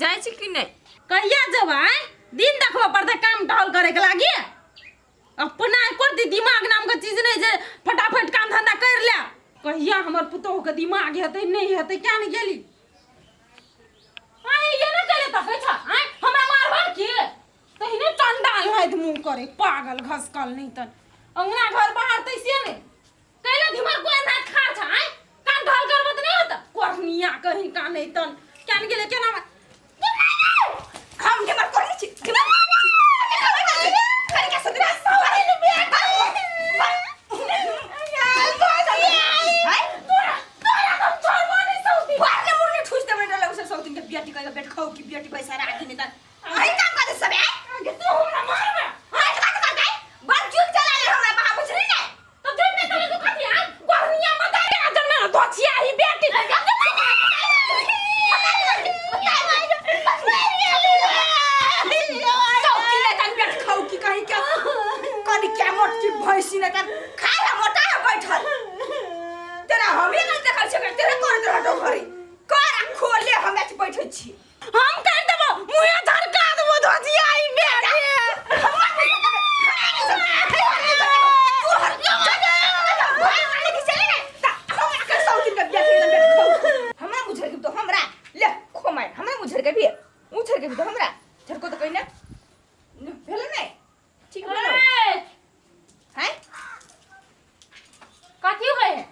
जाइ छी कि नहि? कहिया जेबै? दिन देखबऽ पड़तै काम टहल करे के लागी। अपना एको रत्ती दिमाग नाम के चीज नहि जे फटाफट काम धंधा कर ले। कहिया हमर पुतोह के दिमाग हेतै नहि हेतै क्या नहि गेली। आय ये ना चले तकै छ आय हमरा मारबा के तहिने चंडाल हैत मुंह करे पागल घसकल नहीं तन अंगना घर बाहर तैसे ने कैला धीमर कोई ना खा छ आय कान ढल करबो त नहीं होता कोरनिया कहीं का नहीं तन क्या ने गेले केना हम धीमर कोरनी छी धीमर करे के सदरा सवारी ने बेटा पैसा राखी नहीं अही काम कर सब है तू हमरा मारबे हाय का कर दे बड़ चुल चला ले हमरा बहा बुझली ने तो देख ने तले तू कथी आ गोरनिया मत रे आजन में दोछिया ही बेटी सौती ने तन बेट खाऊ की कहीं क्या कनी क्या मोट की भैंसी ने तन खाए मोटा है बैठल तेरा हमें नहीं देखल छे तेरा कर तेरा डोखरी कर खोले हमें बैठे छी हम कर देबो मुहे झरका देबो धोजिया ई बेटी। हमरा मुझर के तो हमरा ले खोमाय हमरा मुझर के भी मुझर के भी तो हमरा झरको तो कहिना भेल नै ठीक भेलो हैं कथी होय है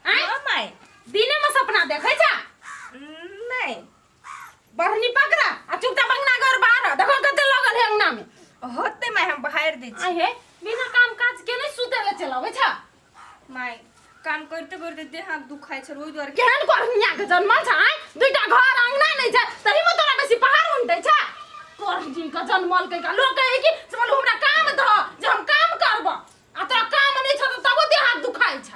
आँय माय दिने में सपना देखै छा नहीं बढ़नी पकड़ा आ चुपचाप अंगना घर बाहर देखो कते लगल है अंगना में होते माय हम बाहर दै छी आय हे बिना काम काज के नहीं सुते ले चलावे छा माय काम करते करते देह हाथ दुखाय छै ओहि दुआरे केहन कोरनिया के जन्मल छ आय दुईटा घर अंगना नहीं छै तही में तोरा बेसी पहाड़ उनटै छ कोरनी के जन्मल के का लोग कहे कि से बोलू हमरा काम दह जे हम काम करब आ तोरा काम नहीं छ त तबो देह हाथ दुखाय छ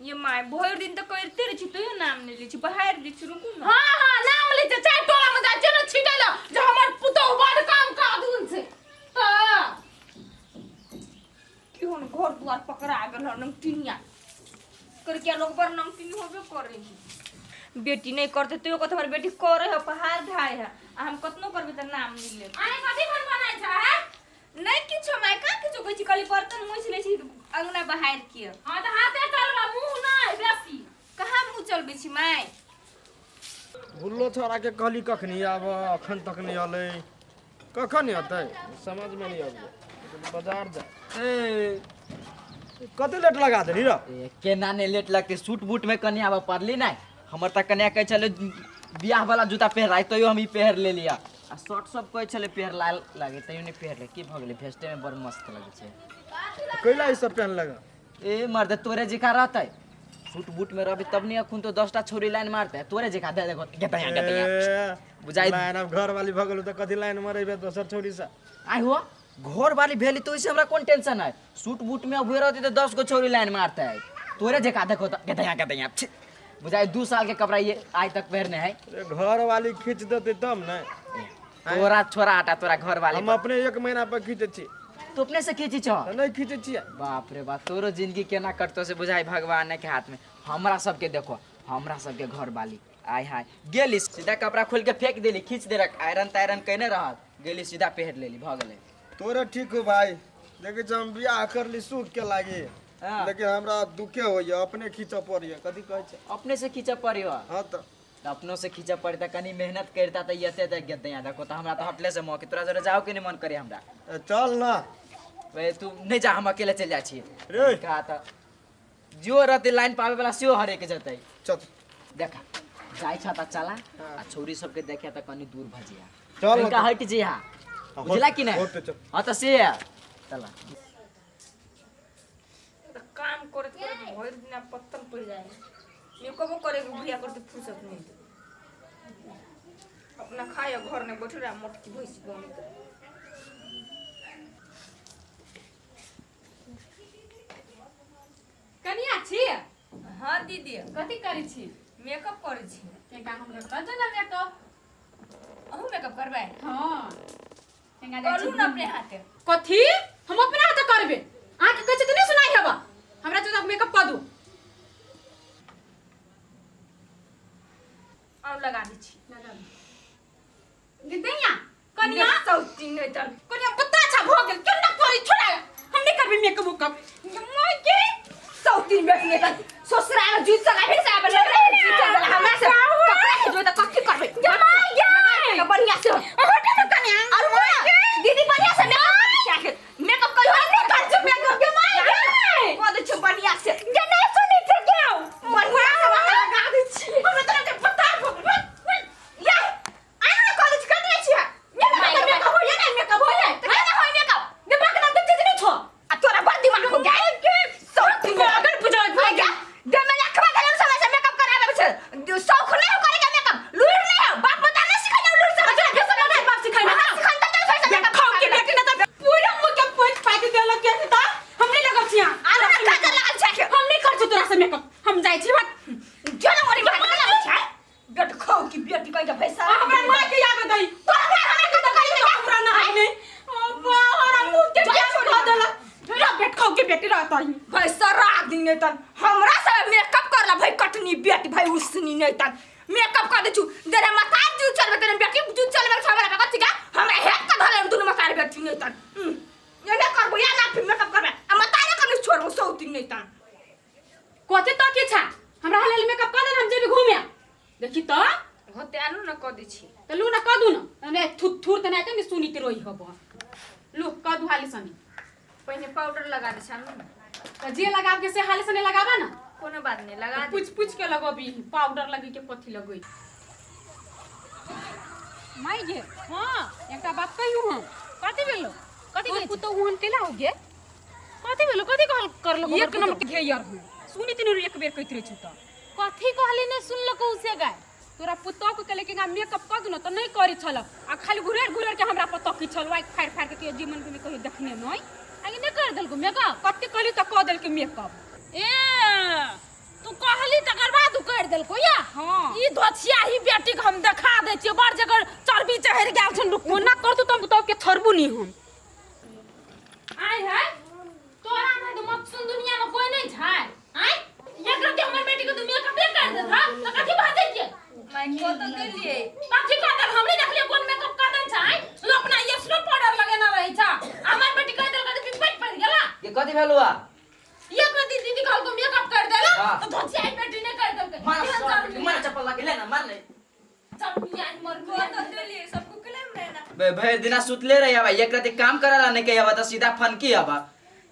ये माय भरि दिन तऽ करिते रहै छी तैयो नाम नहि लै छी बाहर दै छी रुकू ने हाँ हाँ नाम लै छै चारि टोला में जाइ छै ने छिटै लए जे हमर पुतोहु बड़ काम कादुन छै हाँ की होन घर दुआर पकड़ा गेल हन नमकीनिया करके लोग बड़ नमकीन होबे करे है बेटी नहीं करते तैयो कहते हमर बेटी करे है पहाड़ ढाए है आ हम कतनो करबे तऽ नाम नहि लेब आइ कथी भन बनाइ छै हैं? नहीं किछो माय का किछो कहै छी खाली बर्तन मोछि लै छी अंगना बहार के हाँ तऽ हाथे चलबा मुँह नहि बेसी कहाँ मुँह चलबै छी माय भुल्लो छोराके कहली कखनी आब अखन तक नहि अलै कखन अतै समझमे नहि अबै बाजार जा ए कते लेट लगा देली र ए, केना नहि लेट लगतै सूट बूट में कनि आबऽ पड़ली नहि हमर तऽ कन्या कहै छलै बियाह वाला जूता पहिराइ तैयो हम ई पहिर लेलियै आ शर्ट सब कहै छलै पहिर लागे तैयो नहि पहिरले की भऽ गेलै भेस्टे में बड़ मस्त लगै छै कैला ई सब पहन लगा ए मर्द तोरे जेका रहतै सूट बूट में रहबी तब नहीं अखुन तो 10टा छोरी लाइन मारतै तोरे जेका दे देखो गेतैया गेतैया बुझाइ लाइन अब घर वाली भऽ गेलौ तऽ कथी लाइन मरेबे दोसर छोरी से आइ हो घर वाली भेली तो ओइसे हमरा कोन टेंशन है सूट बूट में अब रहती तो 10 गो छोरी लाइन मारतै तोरे जेका देखो तो गेतैया गेतैया छी बुझाइ 2 साल के कपड़ा ये आइ तक पहरने है अरे घर वाली खींच देतै तब ने तोरा छोरा आटा तोरा घर वाली हम अपने एक महीना पर खींचै छी तू अपने से खींची छो तऽ नहि खींचै छियै बाप रे बाप तोरो जिंदगी केना कटतो से बुझाई भगवान के हाथ में हमरा सबके देखो हमरा सबके घर वाली आय हाय गेली सीधा कपड़ा खोल के फेंक देली खींच देलक आयरन तायरन केने रहल गेली सीधा पहिर लेली भऽ गेलै तोरे ठीक हो भाई देखै छी हम बियाह करली सुख के लागी हाँ। लेकिन हमरा दुखे होइए अपने खींचऽ पड़ैए कथी कहै छै अपने से खींचऽ पड़ियो हँ तऽ तऽ अपनो से खींचऽ पड़ता कनी मेहनत करता तऽ एते तऽ गेते यहाँ देखो तऽ हमरा तऽ हटले से मौके तोरा जरे जाओ के नहीं मन करे हमरा ए, चल ना वे तू नहीं जा हम अकेले चल जाइ छी रे। कहा तऽ जो रहते लाइन पावे वाला सेहो हरेक जतै चल देखा जाइ छ तऽ चला आ छौरी सबके देखे तऽ कनी दूर भऽ जिया चल कनिका हटि जिया बुझला कि नहीं होते चल हाँ तऽ से है चला तऽ काम करैत करैत भरि दिना पत्तन पड़ि जाइ है मेकअपो करे के भैया करते फुर्सत नहीं अपना खाए घर में बैठल रहा मोटकी भैंस बनी के कनिया छी हाँ दीदी कथी करै छी मेकअप करै छी टेंका हमरा कर दे ना मेकअप अहूँ मेकअप करबै हाँ टेंका जाइ छी करू ने अपने हाथे कथी हम अपना हाथे करबे अहाँके कहै छी तऽ नहि सुनाइ हेबा हमरा जो मेकअप कऽ दू और लगा दै छी लगा दू। दैया कनिया सौती नहीं तन कनिया बता अच्छा भ गेल केना करी छोड़ा हम नहीं करबे मेकअप उकअप माय के सौती बेटी नहीं तन ससुराल जूत चला फिर से आबे जूत चला हमरा से कपड़ा खिचबै त कथी करबै माय गे बढ़िया से हटे न कनिया और दीदी बढ़िया से मेकअप कर दी मेकअप कहियो नहीं कर छु मेकअप गे माय गे कह दै छु बढ़िया से गे नहीं सुनी छे गे बढ़िया से लगा दै छी हमरा तोरा पता भ गेल या आइ ने कॉलेज कर दै छी ये ना मेकअप होइए ना मेकअप होइए त केना होय मेकअप दिमाग नाम के चीज नहीं छो आ तोरा बड़ दिमाग हो गया सौती पागल बुझाइ हो गया दे में अखबा गेल समय से मेकअप कराबे छै शौक नहीं हो करे के मेकअप लूर नहीं हो बाप बता नहीं सिखाने लूर से अच्छा बेसन ना बाप सिखाइ ना सिखान त चल से मेकअप खाओ के बेटी ना त पूरा मुंह के पोछ पाइक देलक के त हम नहीं लगल छी आ ना काजर लागल छै हम नहीं कर छी तोरा से मेकअप हम जाइ छी बात जो ना मोरी भाग लागल छै बेट खाओ की बेटी कहि के भैसा हमरा मां के याद दई तोरा हमरा के त कहि हमरा ना है नहीं अब्बा हमरा मुंह के जा क्या छोड़ी। खा देलक रह बेट खाओ के बेटी रहता ही भाई सरा दिन नहीं तन हमरा से मेकअप करला भाई कटनी बेटी भाई उसनी नहीं तन मेकअप कर दे छु देरे मतार जू चलबे तेरे बेटी जू चलबे छ हमरा कथि का हमरा हेड का धरे दुनु मतार बेटी नहीं तन ये ना करबो या ना फिर मेकअप करबे आ मतार के नहीं छोड़बो सौती नहीं तन कथी तो की छा हमरा हलेल मेकअप कर दे हम जेबी घूमे देखी तो होते आलू ना कह दै छी त लू ना कदू ना ने थुर थुर त नै सुनी के रोई हब लू कदू हाली सनी पहिने पाउडर लगा दै छानू ने त जे लगाब के से हाली सनी लगाबा ना कोनो बात नहीं लगा दे पूछ पूछ के लगबी पाउडर लगी के कथी लगई माई गे हाँ एकटा बात कहियो हम कथी भेलो कथी तोर कहै छी? पुतोहु ओहन केला हो गे कथी भेलो कथी कहल करलो एक नंबर के घेयर हूँ सुनी तिनी एक बेर कहैत रहै छु त कथी कहली नहीं सुनलको उसे गाय तोरा पुतोह के कहले कि मेकअप कर दू न त नहीं करी छल आ खाली घुरेर घुरेर के हमरा पर तकी छल वाइक फाड़ फाड़ के कहियो जीवन में कहियो देखने नहीं आगे नहीं कर देलको मेकअप कते कहली त कह देलके मेकअप ए तू कहली तकर बाद उ कर देलको या हाँ। ई धोछिया ही बेटी के हम देखा दै छियै बड़ जगह चर्बी चढ़ि गेल छन रुकू ओना करतू त हम पुतोह के छोड़बू नहीं हम आय है तोरा नहीं तो मकसुन दुनिया में कोई नहीं छै आय एक रति हमर बेटी के तू मेकअप कर दे था तो कथी भाजै छियै माय कह तो देलियै कथी कर देल हमरे देखलियै कोन मेकअप कर देल छै लो अपना ये स्नो पाउडर लगेना रहै छै हमर बेटी कह देलकै तऽ पिपट पड़ गेला ये कथी भेलुआ एक रति दीदी कहलको मेकअप कर देला हाँ। तो धोछिया बेटी ने कर देलकै मार केहन चर्बी मार चप्पल लगे ले ना मार ले चर्बी आइ मर कह तो देलियै सबको क्लेम रहे ना बे भरि दिना सुतले रही आबा एक राति काम कराला नहीं के आबा त सीधा फनकी आबा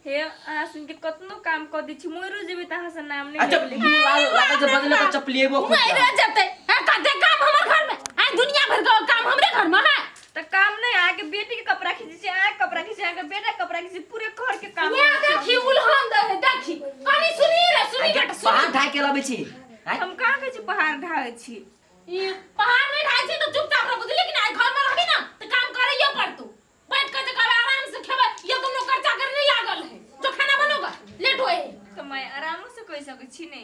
हे अहाँ सुन के कतनो काम कऽ दै छी मरो जेबै तऽ अहाँ से नाम नहि अच्छा लेबै मुँह लाल लागल जे बजले त चपलिएबो खूब मरे जेतै हां कते काम हमर घर में आइ दुनिया भर के काम हमरे घर में है तऽ काम नहि अहाँके बेटी के कपड़ा खींचै छी अहाँके कपड़ा खींचै अहाँके बेटा के कपड़ा खींचै पूरे घर के काम ये देखी उलहन दे है देखी कनी सुनी रे सुनी बेटा पहाड़ सुनी ढाके लबै छी आँय? हम कहाँ कहै छी पहाड़ ढाहै छी ई पहाड़ नहीं ढाई छी तो चुपचाप रह बुझली कि ना घर में रहबी ना तो काम करैयो पड़तू बैठ के जे कहबे आराम से खेबै ये तो नौकर चाकर नहीं लागल है जो खाना बनोगा लेट होए है तऽ माय आरामो से कहि सकै छी ने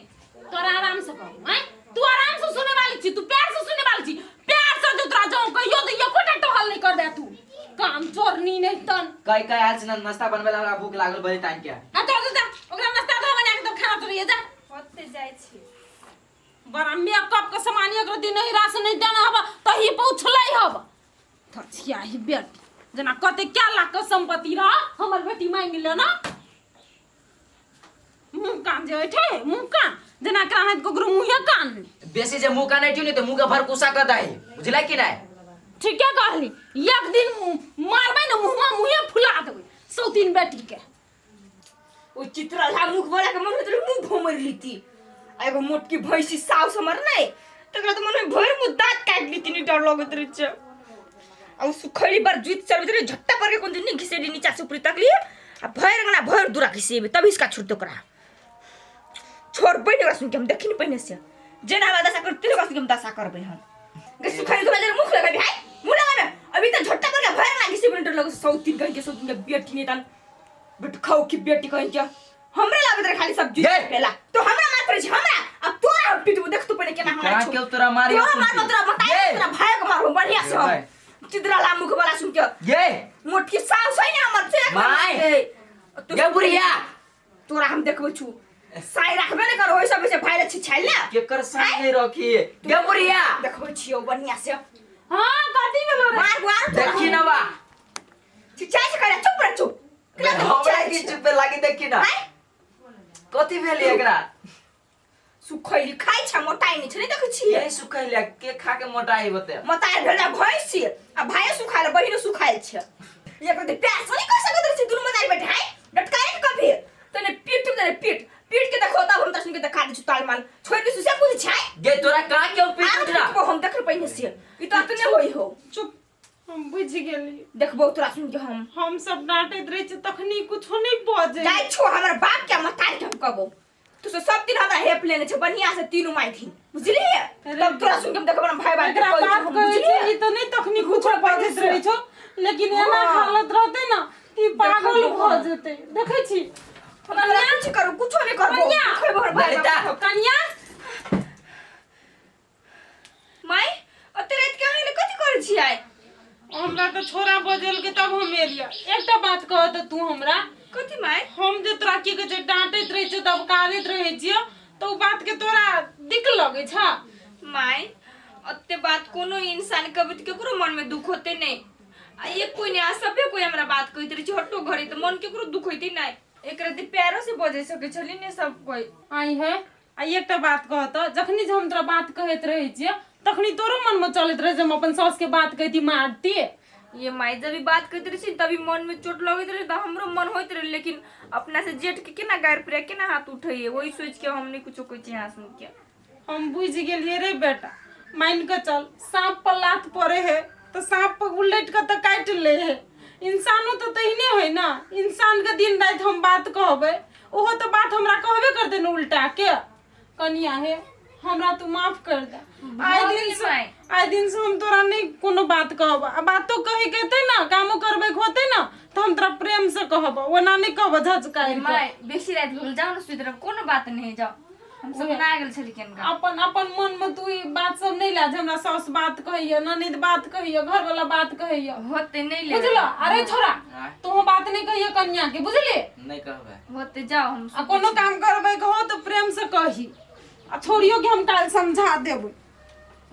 तोरा आराम से कहू हैं तू आराम से सुने वाली छी तू प्यार से सुने वाली छी प्यार से जो तोरा जाऊं कहियो तो एकोटा टहल नहीं करबे तू काम चोरनी नहीं तन कई कई आयल छी नाश्ता बनबै ला हमरा भूख लागल बड़ी टाइम के आ तो जा ओकरा नाश्ता दो बना के तब खाना तोरिए जा ओते जाइ छी बड़ा मेकअप के सामान एक दिन नहीं रास नहीं देना हब तही पहुँचलै हब थछिया ही बेटी जेना कते क्या लाख के संपत्ति रह हमर बेटी मांगि ले ना मुँह कान जे ऐठे मुँह कान जेना कान ककरो मुँहे कान नहि। बेसी जे मुँह कान ऐठियो ने त मुँह के भरकुसा क दही बुझलै कि नहीं ठीके कहली एक दिन मारबै ने मुँहमा मुँहे फुला देबै सौतीन बेटी के ओ चित्रला मुख वाला के मन होइत रहे मुंह भोमर लीती आ एगो मोटकी भैंसी साउस हमर नहीं तकरा तो मन में भरि मुंह दांत काटि लीती नहीं डर लगैत रहे छै आ उ सुखैली बार जुइत चलबैत रहे झट्टा पर के कोन दिन घिसेली नीचा से ऊपरी तकली आ भरि अंगना भरि दूरा घिसेबे तभी इसका छूटते ओकरा छोड़बै नहीं ओकरा सुन के हम देखी नहीं पहिने से जेना हमरा दशा करते ओकरा सुन के हम दशा करबै हम गे सुखैली के बाजार मुख लगाबे हाय मुंह लगाबे अभी त झट्टा पर के भरि अंगना घिसेबे नहीं डर लगै सौतीन कहीं के सौतीन के बेटी नहीं तान बेटखाऊ की बेटी कहीं क्या हमरे लागत रहे खाली सब्जी ये! पेला तो हमरा मार पड़े छै हमरा अब तोरा हम पिटबो देख तू पहले केना हमरा कहाँ छो के तोरा मारी तोरा मारबो तोरा बताई ये! तोरा भाई के मारबो बढ़िया से हम भाई। चिद्राला मुख वाला सुन के ये मोटकी सास है ना हमर से माय! तू ये बुढ़िया तोरा हम देखबो छु साई राखबे ने करो ओइ सब से भाई ले छिछाइल ना केकर साई नहीं रखी ये बुढ़िया देखबो छियो बढ़िया से हां कथी भेलो रे मार गुआर देखी ना बा चिचाई से करे चुप रह चुप केला तो हमरा चिचाई की छै? चुपे लागी देखी ना आँय? कथी भेल एकरा सुखैली खाइ छै मोटाइ नहि छै नहि देखै छियै ये सुखैले के खा के मोटाई बते मोटाइ भेल भैंस छियै आ भाइयो सुखायल बहिनो सुखायल छै एक रति प्यार से नहीं कर सकत रहै छै दुनू मदारी बैठे हाय डटकाए के कभी तने पीट तने पीट पीट के देखो तब हम तसन के देखा दै छी ताल माल छोड़ दे से बुझ छै गे तोरा कहाँ क्यों पीट आरो उठरा पीटबो हम देख पहिने से ई तो अतने होई हो चुप हम बुझि गेली देखबो तोरा सुन के हम हम सब डांटैत रहै छी तखनी कुछो नहि बजै जाइ छो हमर बाप के मतार के हम कहबो तू सब सब दिन हमरा हेप लेने छै बढ़िया से तीनू माई थी बुझलिए तब तोरा सुन के हम देखबो भाई बाप के एकरा कहै बात छी हम, कहै छै बुझलिए ई तऽ नहि तखनी कुछो बजैत रहै छौ लेकिन एना हाँ। हालत रहतै ने कि पागल देखबो भऽ हम। जेतै देखै छी हम तोरा कुछ करू कुछो नहीं करबो कन्या। खेबो हमर भाई ललिता। बाप कनिया माई ओते रात के अहाँ कथी करै छी आइ हमरा तऽ छोरा बजल के तब हम एलियै एकटा बात कह तऽ तू हमरा कथी माई हम जे तोरा की कहै छै डांटैत रहै छियौ दबकारैत रहै छियौ तऽ ओ बात के तोरा दिक लगै छ माय ओते बात कोनो इंसान कभी तऽ केकरो मन में दुख होते नहीं आ एक कोई नहीं आ सभे कोई हमरा बात कहैत रहै छै हटो घरे तऽ मन केकरो दुख होते नहीं एक रति प्यारो से बजै सकै छली ने सब कोई आई है आ एकटा बात कह तऽ जखनी जे हम तोरा बात कहैत रहै छियै तखनी तोरो मनमे चलैत रहै जे हम अपन सासके बात कहती मारती ये माई जब भी बात कहैत रहै छी तभी मन में चोट लगैत रहे तऽ हमरो मन होइत रहे लेकिन अपना से जेठ के केना गारि पड़े केना हाथ उठैये वही सोच के हम नहीं कुछो कहै छी यहाँ सुन के हम बुझि गेलियै रे बेटा मान कऽ चल साँप पर लात पड़े है तऽ साँप पर उलटि कऽ तऽ काटि लै है इंसानो तऽ तहिने होइ ने इंसानके दिन राति हम बात कहबै ओहो तऽ बात हमरा कहबे करतै ने उल्टा के कनिया हे हमरा तू माफ कर दे आइ दिन से आइ दिन से हम तोरा नहि कोनो बात कहब आ बातो कहे के हेतै ने कामो करबै के होतै ने तऽ हम तोरा प्रेम से कहब ओना नहि कहब झझकारि कऽ माय बेसी राति भऽ गेल जाउ ने सुति रहब कोनो बात नहि जाउ हम सब ना गेल छली केनका अपन अपन मन में तू ई बात सब नहीं ला जे हमरा सास बात कहैया ननद बात कहैया घर वाला बात कहैया होते नहीं ले बुझलो अरे छोरा आँय? तू बात नहीं कहिया कन्या के बुझली नहीं कहबै होते जाओ हम आ कोनो काम करबै के हो तो प्रेम से कही आ छोड़ियो के हम काल समझा देबै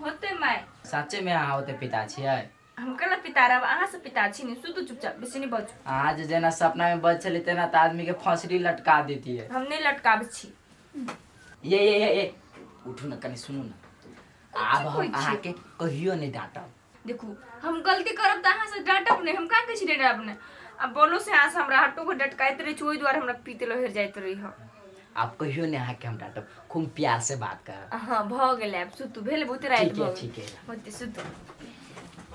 होते माय सच्चे में अहाँ ओते पिता छियै हम कला पिता रहब अहाँ से पिता छी ने सुतू चुपचाप बेसी नहीं बजू अहाँ जे जेना सपना में बज छली तेना तऽ आदमी के फंसरी लटका देतियै हम नहीं लटकाबै छी ये ये ये ये उठू ने कनि सुनू ने आब कहै हम छियै? अहाँके कहियो नहि डाँटब देखू हम गलती करब तऽ अहाँ से डांटब नहीं हम कहाँ कहै छी डांटब नहीं आ बोलो से अहाँ से हमरा हटो को डटकाइत रहै छी ओहि दुआरे हमरा पीत लहरि जाइत रहै हँ आब कहियो नहि अहाँके हम डाँटब खूब प्यार से बात करब हाँ भऽ गेलै आब सुतू भेल बहुते राति ठीक है भऽ गेल ठीक है होते सुतू